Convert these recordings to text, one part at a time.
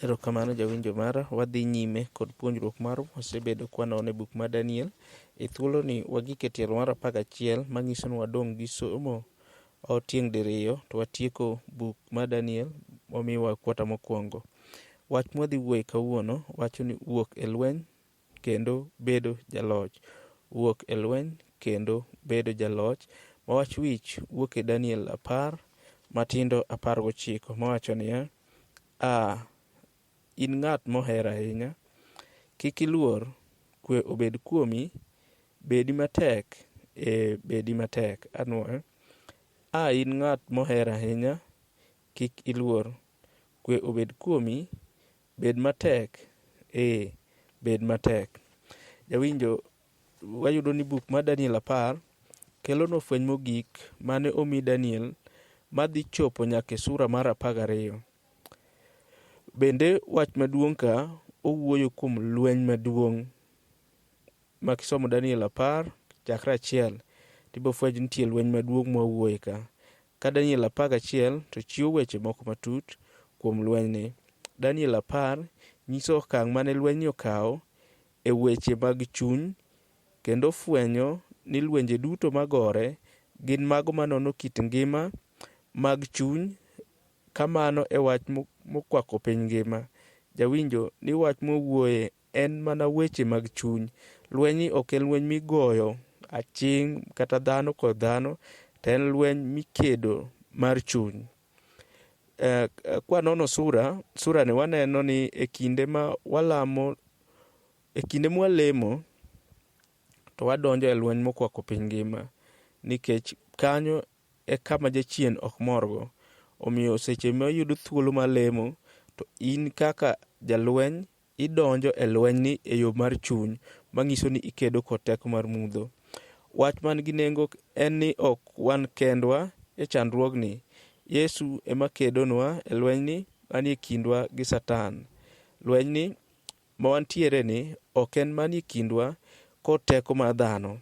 Erokamano jawinjo mara, wadhi nyime kod puonjruok marwa wasebedo kwanono e buk mar Daniel. E thuoloni wagik e tielo mar 11 manyiso ni wadong' gi somo tieng' diriyo to watieko buk mar Daniel momiwa kwata mokwongo. Wach mwadhi wuoye kawuono wacho ni wuok e lweny kendo bedo jaloch. Wuok e lweny kendo bedo jaloch. Ma wach wich wuok e Daniel 10 matindo 19 mawacho niya, "Aa, in ng'at moher ahinya, kik iluor, kwe obed kuomi, bedi matek, ee bedi matek." Anwoyo. A in ng'at moher ahinya, kik iluor, kwe obed kuomi, bed matek, ee bed matek. Jawinjo, wayudo ni buk mar Daniel 10 kelonwa fweny mogik mane omi Daniel madhi chopo nyaka e sura mar 12. Bende wach maduong' ka owuoyo kuom lweny maduong' ma kisomo Daniel 10 chakre 1 tibo fwenyo nitie lweny maduong' mwawuoye ka. Ka Daniel 11 to chiwo weche moko matut kuom lwenyni. Daniel 10 nyiso okang' mane lwenyni okawo e weche mag chuny kendo fwenyo ni lwenje duto magore gin mago manono kit ngima mag chuny kamano e wach mokwako piny ngima. Jawinjo ni wach mwawuoye en mana weche mag chuny. Lwenyni ok en lweny migoyo aching' kata dhano kod dhano, to en lweny mikedo mar chuny. Kwanono sura ni waneno ni e kinde ma walamo, e kinde mwalemo, to wadonjo e lweny mokwako piny ngima. Nikech kanyo e kama jachien ok morgo. Omiyo seche ma iyudo thuolo mar lemo, to in kaka jalweny idonjo e lwenyni e yo mar chuny, manyiso ni ikedo kod teko mar mudho. Wach man gi nengo en ni ok wan kendwa e chandruogni. Yesu ema kedonwa e lwenyni manie kindwa gi Satan. Lwenyni ma wantiere ni ok en manie kindwa kod teko mar dhano,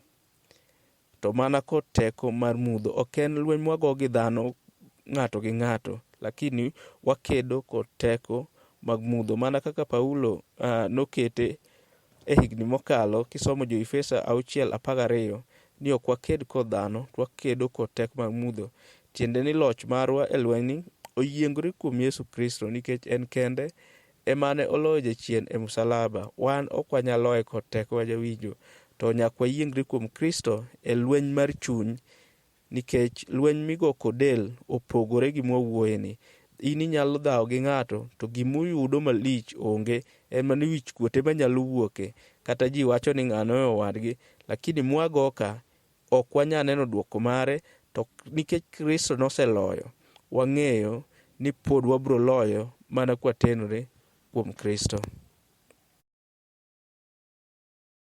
to mana kod teko mar mudho. Ok en lweny mwago gi dhano ng'ato gi ng'ato, lakini wakedo kod teko mag mudho. Mana kaka Paulo nokete e higni mokalo kisomo jo Efeso 6:12 ni ok waked kod dhano, to wakedo kod teko mag mudho. Tiende ni loch marwa e lwenyni oyiengore kuom Yesu Kristo nikech en kende emane oloyo jachien e musalaba. Wan ok wanyal loye kod tekowa jawinjo, to nyaka wayiengre kuom Kristo e lweny mar chuny, nikech lweny migo kod del opogore gi mwawuoyeni. In inyalo dhawo gi ng'ato to gimuyudo malich onge, en mana wich kuot ema nyalo wuoke, kata ji wacho ni ng'ano e owadgi, lakini mwago ka ok wanyal neno duoko mare, to nikech Kristo noseloyo, wang'eyo ni pod wabiro loyo mana kwatenore kuom Kristo.